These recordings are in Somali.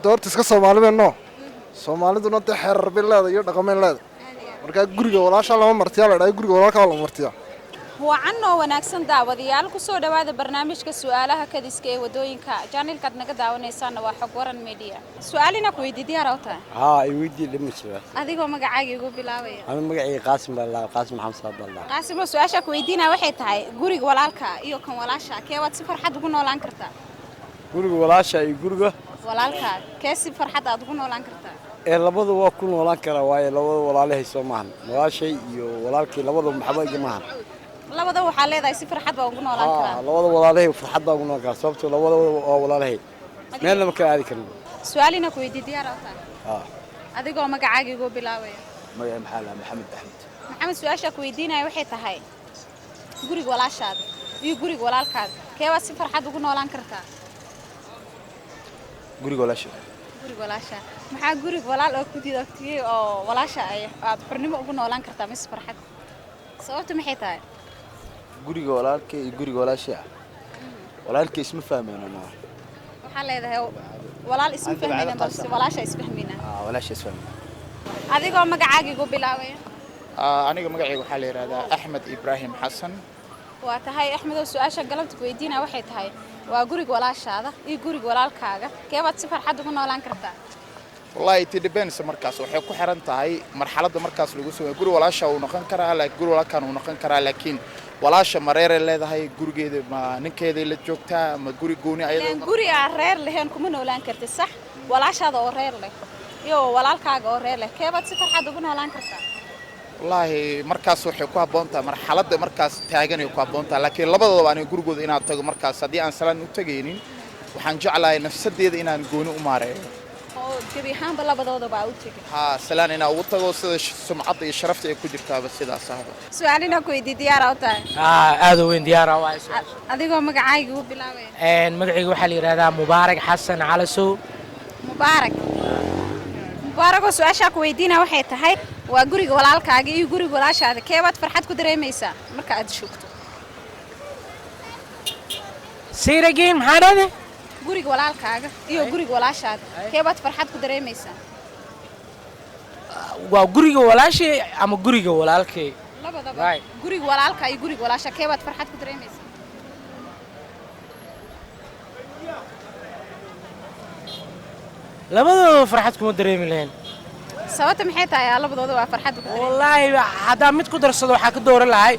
Doorta iska Soomaali beenno, Soomaaliduna dee xeerar bay leedahay iyo dhaqamay leedahay. Markaa guriga walaashaa lama martiyaa la dhahay, guriga walaalkaa lama martiyaa. Wacan oo wanaagsan daawadayaal, kusoo dhowaada barnaamijka su'aalaha kadiska ee wadooyinka. Channelkaad naga daawanaysaana waa Xog Waran Media. Su'aal inaa ku weydii diyaar u tahay? Haa, i weydii, dhib ma jiro. Adigoo magacaaga igu bilaabaya. Anu magacayga Qaasim baa laa, Qaasim Maxamed Saad baa laa. Qaasimo, su-aashaa ku weydiinaya waxay tahay: guriga walaalka iyo kan walaasha, kee waad si farxad ugu noolaan kartaa? Guriga walaasha iyo guriga walaalka, kee si farxad aad ugu noolaan kartaa? Ee labada waa ku noolaan karaa, waayo labada walaalahay soo maahan. Walaashay iyo walaalkii labada maxba iga maahan. Labada waxaa leedahay si farxad baa ugu noolaan haa karaa. Labada walaalahay farxad baa ugu noolaan karaa, sababtoo labada waa walaalahay, meelna ma kala aadi karno. Su-aal inaa ku weydii diyaar u tahay? Haa. Adigoo magacaaga igu bilaabaya. Magaca maxaa lahaa? Maxamed Axmed. Maxamed, su-aashaa ku weydiinaya waxay tahay: guriga walaashaada iyo guriga walaalkaada, kee waad si farxad ugu noolaan kartaa? Guriga walaasha. Guriga walaasha. Maxaa guriga walaal oo ku diidatiyey oo walaasha ay aad xornimo ugu noolaan kartaa mise farxad? Sababta maxay tahay? Guriga walaalkay iyo guriga walaashay ah, walaalkay isma fahmayno no. Waxaa leedahay walaal isma fahmayna, balse walaasha isfahmayna. Ah, walaasha isfahmayna. Adigoo magacaaga igu bilaabaya. Aniga magacayga waxaa la yidhahdaa Axmed Ibraahim Xasan. Waa tahay Axmedow, su-aasha galabta ku weydiinaya waxay tahay: waa guriga walaashaada iyo guriga walaalkaaga, kee baad si farxad ugu noolaan kartaa? Wallahi, it depends. Markaas waxay ku xiran tahay marxaladda markaas lagu soo. Guri walaasha uu noqon karaa, laakiin guri walaalkan uu noqon karaa, laakiin walaasha mareeray leedahay gurigeeda, ma ninkeeday la joogtaa, ma guri gooni Ileen ayadoo guri aan reer lahayn kuma noolaan kartid, sax? Walaashaada oo reer leh iyo walaalkaaga oo reer leh, kee baad si farxad ugu noolaan kartaa? Wallaahi, markaas waxay ku habboon tahay marxaladda markaas taagan ay ku habboon tahay, laakiin labadooda aniga gurigooda inaad tago markaas, haddii aan salaan u tagaynin, waxaan jeclahay nafsadeeda inaan gooni u maareeyo. Oo gebi ahaanba labadoodaba aa u tegin. Haa, salaan inaan ugu tago, sida sumcadda iyo sharafta ay ku jirtaaba sidaas ahba. Su-aal inaan ku weydiiyo diyaar u tahay? Aad u weyn, diyaara waa. Adigoo magacaaga ugu bilaabaya. Magacayga waxaa la yidhahdaa Mubaarak Xasan Calasow. Mubaarak, Mubaarakoo, su-aashaa ku weydiina waxay tahay: waa guriga walaalkaaga iyo guriga walaashaada, keebaad farxad ku dareemaysaa marka aad joogto? Say it again, maxaa dhahday? Guriga walaalkaaga iyo guriga walaashaada, keebaad farxad ku dareemaysaa? Waa guriga walaashay ama guriga walaalkay? Labadaba. Right. Guriga walaalka iyo guriga walaasha, keebaad farxad ku dareemaysaa? Labadooda farxad kuma dareemi lahayn. Sababta maxay tahay aa labadooda waa farxad ku dareemaysaa? Wallaahi, haddaan mid ku darsado, waxaa ka dooran lahay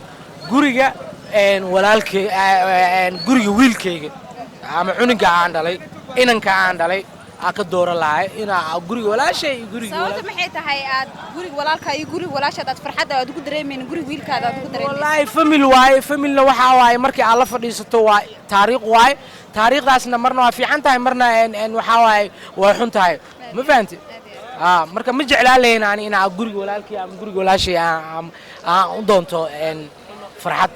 guriga walaalkay, guriga wiilkayga ama cunuga aan dhalay, inanka aan dhalay aa ka dooran lahay inaa guriga walaashay iyo guriga Sababta maxay tahay aad guriga walaalka iyo guriga walaashaad aad farxadda aad ugu dareemaynin, guriga wiilkaada aad ugu dareemaysa? Wallaahi, family waaye. Familna waxaa waaye markii aad la fadhiisato waa taariikh waaye. Taariikhdaasna marna waa fiican tahay, marna waxaa waaye waa xun tahay, ma fahanti? Marka ma jeclaan lahayn ani inaa guriga walaalkii ama guriga walaashay aan u doonto farxad.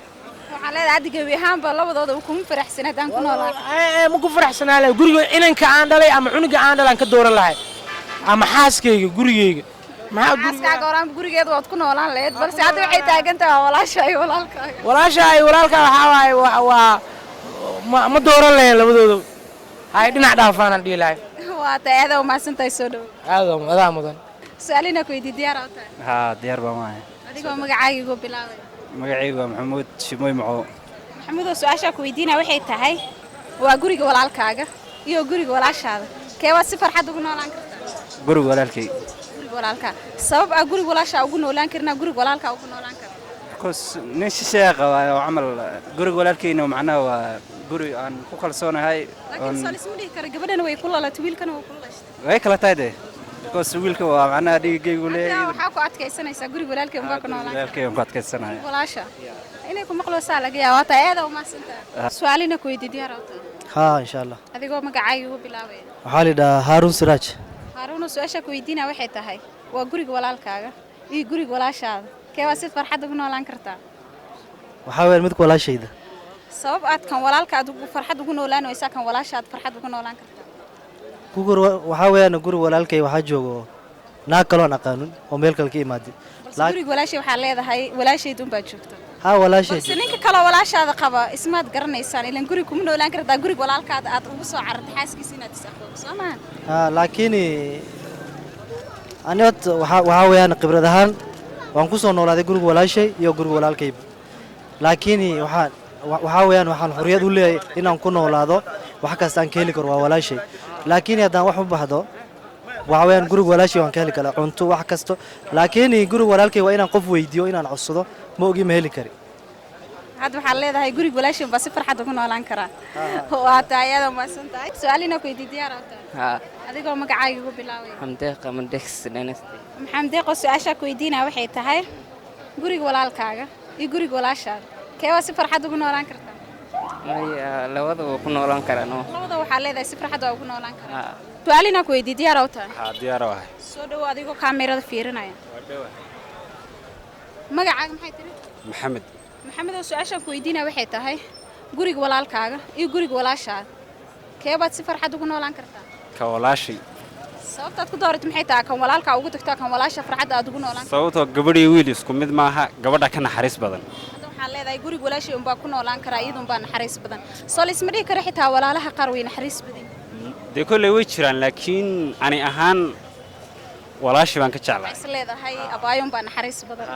Waxaa leedahay hadda gebi ahaanba labadooda uu kuma faraxsan haddaan ku noolaa. Ma ku faraxsanaa lahay. Guriga inanka aan dhalay ama cunuga aan dhalay aan ka dooran lahay, ama xaaskayga gurigeyga. Maxaa guriga Xaaskaaga horaan gurigeeda waad ku noolaan lahayd, balse hadda waxay taagan tahay walaasha iyo walaalkaaga. Walaasha ay walaalka waxaa waaye waa ma dooran lahayn labadooda. Hay dhinac dhaafaan dhihi lahay. Waa tahay, aad umahadsan tahay, soo dhowo. Aad adaa mudan. Su-aal inaa ku weydiiyo diyaar u tahay? Haa, diyaar baan waahay. Adigoo magacaaga igu bilaabay. Magacaygu waa Maxamuud Shimoy Macow. Maxamuudoo, su-aashaa ku weydiinaya waxay tahay: waa guriga walaalkaaga iyo guriga walaashaada, kee waad si farxad ugu noolaan kartaa? Guriga walaalkay. Guriga walaalkaa. Sabab aa guriga walaashaa ugu noolaan karina guriga walaalkaa ugu noolaan karta? Because nin shisheeya qabaa oo camal. Guriga walaalkayna macnaha waa guri aan ku kalsoonahay. Laakiin oon soo lisma dhihi karo gabadhana way ku lalatay, wiilkana way ku lashtay? Way kala tahay dee, because wiilka waa macnaha dhigigaygu Hadda leeyahay. waxaa ku adkaysanaysaa guriga walaalkay unbaa ku noolaan karta. Walaalkay aan ku adkaysanahay. Walaasha inay ku maqloosaa laga yaaba. Waa tahay, aada umahadsantahay. Su-aalina ku weydii diyaar u tahay? Haa, insha Allah. Adigoo magacaaga ugu bilaabaya. Waxaa la yidhahaa Haaruun Siraaj. Haaruuno, su-aasha ku weydiinaya waxay tahay: waa guriga walaalkaaga iyo guriga walaashaada, kee waa si farxad ugu noolaan kartaa? Waxaa weeyaan midka walaashayda. Sabab aad kan walaalka aad ugu farxad ugu noolaan waysaa, kan walaasha aad farxad ugu noolaan kartaa? Kugur waxaa weeyaan guriga walaalkay waxaa joogo naag kaloon aqaanin oo meel kale ka imaaday. Balse guriga walaashay waxaa leedahay walaashayda unbaa joogto. Haa, walaashay. Balse ninka kaloo walaashaada qaba ismaad garanaysaan, ilan guri kuma noolaan kartaa guriga walaalkaada aad ugu soo carartay xaaskiisa inaad is aqoon, soo maaha? Haa, laakiin ani horta waxaa weeyaan khibrad ahaan waan ku soo noolaaday guriga walaashay iyo guriga walaalkayba, laakiin waxaa weeyaan waxaan xorriyad u leeyahay inaan ku noolaado wax kasta aan ka heli karo waa walaashay. Laakiin haddaan wax u baxdo, waxaa weeyaan guriga walaashay waan ka heli karaa cunto, wax kasto. Laakiin guriga walaalkay waa inaan qof weydiiyo, inaan codsado, ma ogi, ma heli kari. Hadda waxaad leedahay guriga walaashay baa si farxad ugu noolaan karaa. Waa tahay, aad umahadsan tahay. Su-aal inaa ku weydiiyo diyaar oo tahay? Haa. Adigoo magacaaga ugu bilaabay. Xamdeeqa Mandex Dynasty. Maxamed Deeqo, su-aashaa ku weydiinaya waxay tahay: guriga walaalkaaga iyo guriga walaashaada, kee waa si farxad ugu noolaan kartaa? Maya, labadaba ku noolaan karaan oo. Labada waxaa leedahay si farxad waa ugu noolaan karaa. Haa. Su-aal inaa ku weydiiyo diyaar oo tahay? Haa, diyaar ahay. Soo dhawo adigoo kaamirada fiirinaya. Magacaaga maxay tiri? Maxamed. Maxamed oo, su-aashaan ku weydiinaya waxay tahay: guriga walaalkaaga iyo guriga walaashaada, kee baad si farxad ugu noolaan kartaa? Ka walaashay. Sababtaad ku dooratay maxay tahay kan walaalkaa ugu tagtaa kan walaasha farxadda aad ugu noolaan kartaa? Sababtoo gabadh iyo wiil isku mid maaha, gabadha ka naxariis badan. Hadda waxaan leedahay guriga walaashay unbaa ku noolaan karaa, iyada unbaa naxariis badan. Soo laisma dhihi karo xitaa walaalaha qaar way naxariis badan yihiin? Dee kolley way jiraan, laakiin ani ahaan walaashay baan ka jeclaa. Is leedahay abaayo unbaa naxariis badan.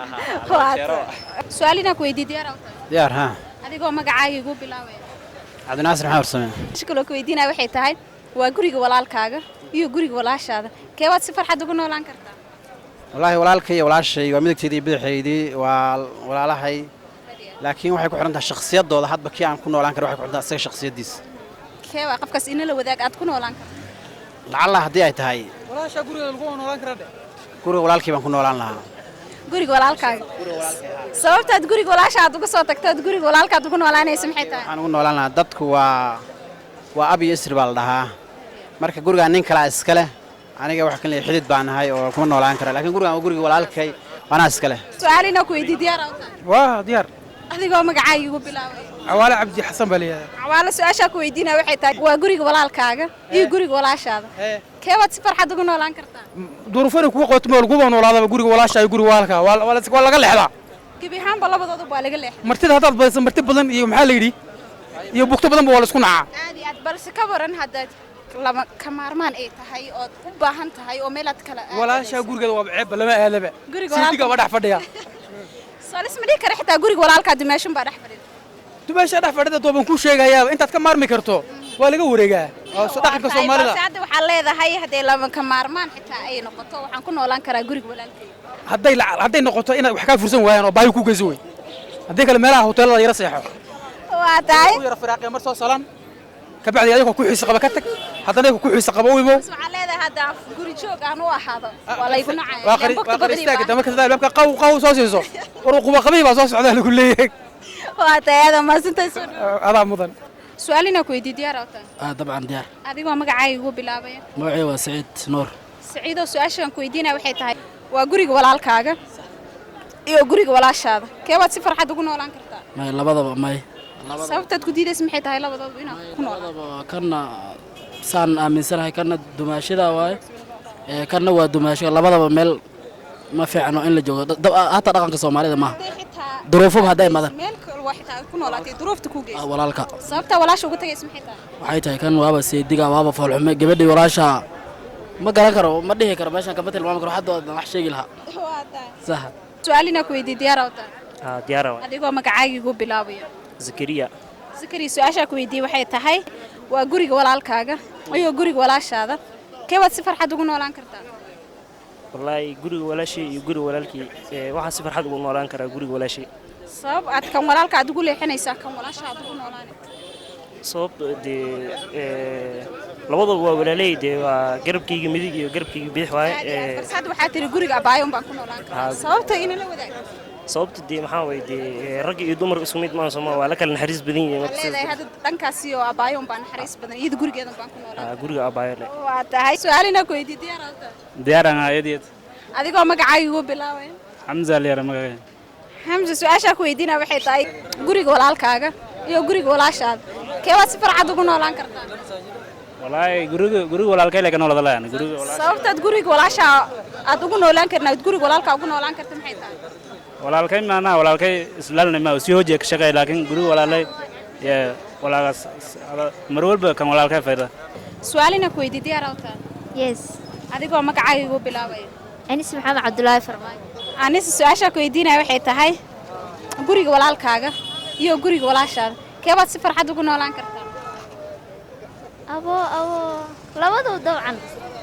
Waa su-aal inaa ku weydiiyo diyaar oo tahay? Diyaar, haa. Adigoo magacaaga igu bilaabaya. Cabdinaasir Maxamed Warsame. Su kaloo ku weydiinaya waxay tahay: waa guriga walaalkaaga iyo guriga walaashaada, kee baad si farxad ugu noolaan kartaa? Wallaahi walaalkay iyo walaashay waa midigteydii iyo bidixaydii, waa walaalahay, laakiin waxay ku xiran tahay shakhsiyaddooda. Hadba kii aan ku noolaan karo waxay ku xiran tahay isaga shakhsiyaddiisa. Kee waa qofkaas inala wadaag aad ku noolaan karto? Lacalla haddii ay tahay walaasha guriga lagu noolaan karaa dhe. Guriga walaalkay baan ku noolaan lahaa. Guriga walaalkaaga. Sababtaad guriga walaasha aad uga soo tagtood guriga walaalkaad ugu noolaanaysa maxay tahay? Waxaan ugu noolaan lahaa, dadku waa ab iyo isri baa la dhahaa. Marka gurigaan nin kalaa iska leh, aniga wax kan xidid baan nahay oo kuma noolaan kara, laakiin gurigaan waa guriga walaalkay, anaa iska leh. Su-aal inaa ku weydiiyo diyaar oo tahay? Waa diyaar. Adigoo magacaaga igu bilaabay. Cawaale Cabdi Xasan baa leeyahay. Cawaale, su-aashaa ku weydiinaya waxay tahay: waa guriga walaalkaaga iyo guriga walaashaada, kee baad si farxad ugu noolaan kartaa? Duruufani kuga qoto ma laguba noolaadaba guriga walaasha iyo guriga walaalka waa laga leexdaa. Gebi ahaanba labadooda waa laga leexdaa. Martida haddaad badayso, marti badan iyo maxaa la yidhi iyo bugto badanba waa la isku nacaa. Aad iyo aad, balse ka waran haddaad lama ka maarmaan ay tahay ood u baahan tahay oo meelaad kala Walaasha gurigeeda waa ceebba, lama aadaba. Guriga siidiga waa dhex fadhiya. Soo lisma dhihi kara xitaa guriga walaalkaa dumaashin baa dhex fadhida? Dumaasha dhex fadhida dooban kuu sheegayaaba, intaad ka maarmi karto waa laga wareegaa. Waa soo dhaqanka Soomaalida. Balse hadda waxaa leedahay hadday lama ka maarmaan xitaa ay noqoto, waxaan ku noolaan karaa guriga walaalkay. Hadday noqoto inaad wax kaa fursan waayaan oo baahi ku geyso wey, haddii kale meelaha hoteelada yara seexo. Waa tahay. U yara firaaqee, mar soo salaan kabacdi adigoo ku xiisa qaba ka tag, haddana ayagoo ku xiisa qaba u imow. Waxaa leedahay hadda guri joog aan u ahaado waa laygu nacaya. Waa qari, waa qari istaagta marka sidaa albaabka qaw qaw soo siiso, war quba qabihii baa soo socdaa lagu leeyahay. Waa tahay, aada mahadsantahay, soo dhawo. Adaa mudan. Su-aal inaa ku weydiiyo diyaar oo tahay? Ah, dabcan diyaar. Adigoo magacaaga igu bilaabaya. Magacayga waa Saciid Nuur. Saciidoo, su-aashaan ku weydiinaya waxay tahay: waa guriga walaalkaaga iyo guriga walaashaada, kee baad si farxad ugu noolaan kartaa? May, labadaba may. Sababtaad ku diidaysa maxay tahay labadooda inaad ku noolaan? Kana saan aaminsanahay, kana dumaashada waaye ee kana waa dumaasho. Labadaba meel ma fiicno in la joogo. Hataa dhaqanka Soomaalida maaha, duruufuba hadday imaadaan. Meel kale waa xitaa ku noolaatay duruufta ku geysa. Walaalka. Sababtaa walaasha uga tagaysa maxay tahay? Waxay tahay kan waaba seediga, waaba foolxume. Gabadhii walaasha ma garan karo, ma dhihi karo, meeshaan kama tilmaami karo hadda wax sheegi lahaa. Waa tahay. Sax. Su-aal inaa ku weydiiyo diyaar oo tahay? Haa, diyaar waay. Adigoo magacaaga igu bilaabaya. Zakariya. Zakariya, su-aashaa ku weydiiyey waxay tahay: waa guriga walaalkaaga iyo guriga walaashaada, kee baad si farxad ugu noolaan kartaa? Wallaahi guriga walaashay iyo guriga walaalkii, waxaan si farxad ugu noolaan karaa guriga walaashay. Sabab aad kan walaalka aad ugu leexinaysaa kan walaasha aad ugu noolaanay? Sabab dee labadaba waa walaaley, dee waa garabkayga midig iyo garabkayga bidix waaye. Balse hadda waxaa tiri guriga abaayo un baan ku noolaan karaa. Sababta inala wadaag. Sababta dee maxaa waye, dee ragga iyo dumarka isku mid maan sooma, waa la kala naxariis badan yihiin marka leedahay hadda dhankaasi oo abaayo un baa naxariis badan, iyada gurigeedan baan ku noolaan. Guriga abaayo le. Waa tahay. Su-aal inaa ku weydiiyo diyaar oo tahay? Diyaar aan ayadiyad. Adigoo magacaaga igu bilaabaya. Xamza Liyara magacayga. Xamse, su-aashaa ku weydiinaya waxay tahay: guriga walaalkaaga iyo guriga walaashaada, kee waad si farxad ugu noolaan kartaa? Wallaahi guriga walaalkay laga noolada laan guriga walaashay. Sababtaad guriga walaashaa aad ugu noolaan karna aad guriga walaalkaa ugu noolaan karta maxay tahay? Walaalkay maanaa, walaalkay islaalna ma sii hojiya ka shaqeeya, laakiin guriga walaalay yee walaagaas mar walba kan walaalkay fayda. Su-aalina ku weydii, diyaar awtaa? Yes. Adigoo magacaaga igu bilaabaya. Anis Maxamed Cabdulaahi Farmaajo. Anisa, su-aashaa ku weydiinaya waxay tahay: guriga walaalkaaga iyo guriga walaashaada, keebaad si farxad ugu noolaan kartaa? Abo abo, labadaba dabcan.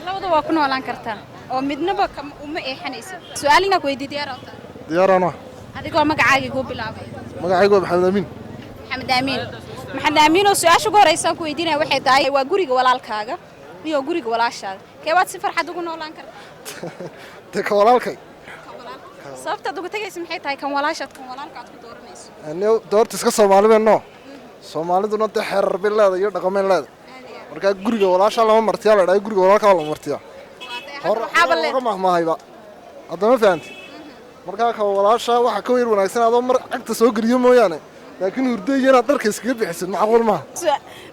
Labada waa ku noolaan kartaa oo midnaba uma eexanaysid. Su-aalina ku weydii, diyaar awtaa? Diyaaraan ah. Adigoo magacaaga igu bilaabaya. Magacaygu waa Maxamed Amiin. Maxamed Aamiin. Maxamed Aamiin, oo su-aasha ugu horeysaan ku weydiinaya waxay tahay: waa guriga walaalkaaga iyo guriga walaashaada, keebaad si farxad ugu noolaan kartaa? Dee, ka walaalkay. Sababtaad ugu tegaysa maxay tahay kan walaashaad, kan walaalka aad ku dooranayso? Ani doorta iska Soomaali beenno, Soomaaliduna dee xeerar bay leedahay iyo dhaqamay leedahay. Markaa guriga walaasha lama martiyaa la idhaha, guriga walaalka waa la martiyaa. Hor looga mahmaahayba hadda, ma fahanti? Markaa ka walaasha waxa ka yar wanaagsan adoo mar cagta soo geliyo mooyaane, laakiin hurdo iyo inaad dharka iskaga bixisid macquul maaha.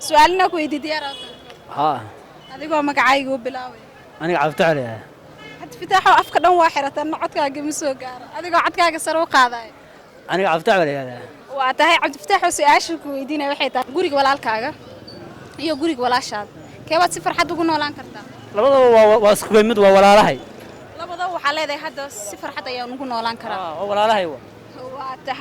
Su-aalina ku weydii, diyaar awtaa? Haa. Adigoo magacayga u bilaabaya. Aniga Cabditax leeyahay. Cabdifitaaxoo, afka dhan waa xiratanna, codkaaga ma soo gaaro adigoo codkaaga sare u qaadaya. Aniga Cabditax baa leeyahay. Waa tahay, Cabdifitaaxoo, su-aasha ku weydiinaya waxay tahay: guriga walaalkaaga iyo guriga walaashaada, keebaad si farxad ugu noolaan kartaa? Labadaba waa isku mid, waa walaalahay. Labadaba waxaa leedahay hadda si farxad ayaan ugu noolaan karaa. Waa walaalahay. Waa tahay.